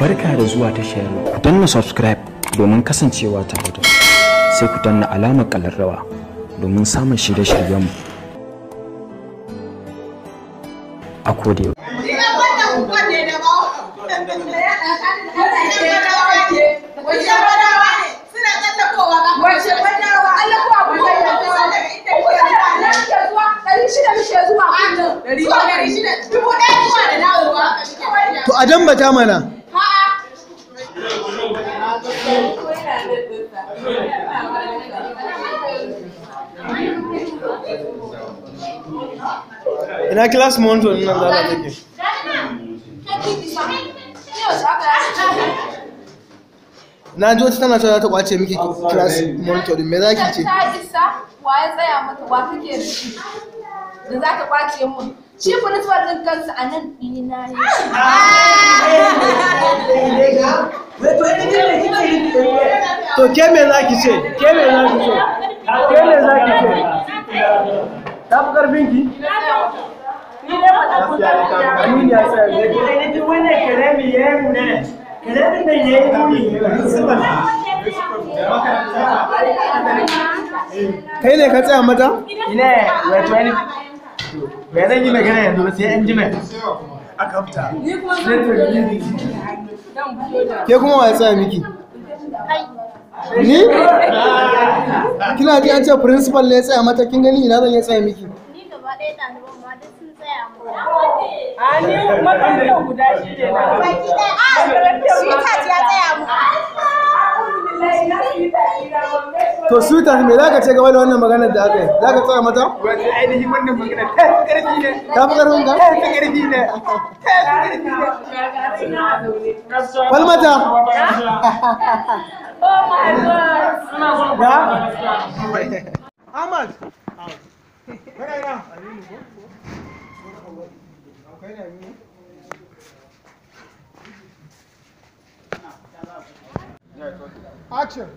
Barka da zuwa tashar. Ku danna subscribe domin kasancewa tare da mu. Sai ku danna alamar ƙararrawa domin samun shirye-shiryenmu a koda. To a dambata mana. Ina class monitor nan za ta take. Na ji wata tana cewa za ta kwace miki class monitor din, me za ki ce? Ta isa wa ya tsaya mata, wa kake da shi da za ta kwace mun? Shi principal din kansa a nan ɗina ne. To ke me za ki ce? Ke me za ki ce? Ke me za ki ce? Ta fi karfin ki? Aminu ya tsaya miki. Kai ne ka tsaya mata? Ina wato wani bai zan yi magana yanzu ba sai an jima. Ke kuma wa ya tsaya miki? Ni? Kina ji an ce principal ne ya tsaya mata, kin gani ina zan iya tsaya miki? Ni gaba ɗaya ɗaliban ma duk sun tsaya mu. A ni makarantar guda shi ne na. Baki ɗaya. Sweetheart ya tsaya mu. To sweetheart, me za ka ce game da wannan maganar da aka yi? Za ka tsaya mata? Wato ainihin wannan magana ta fi ƙarfi ne. Ta fi ƙarfin ka? Ta fi ƙarfi ne. Ta fi ƙarfi ne. Falmata! Oh my God. Da? Ahmad! Action!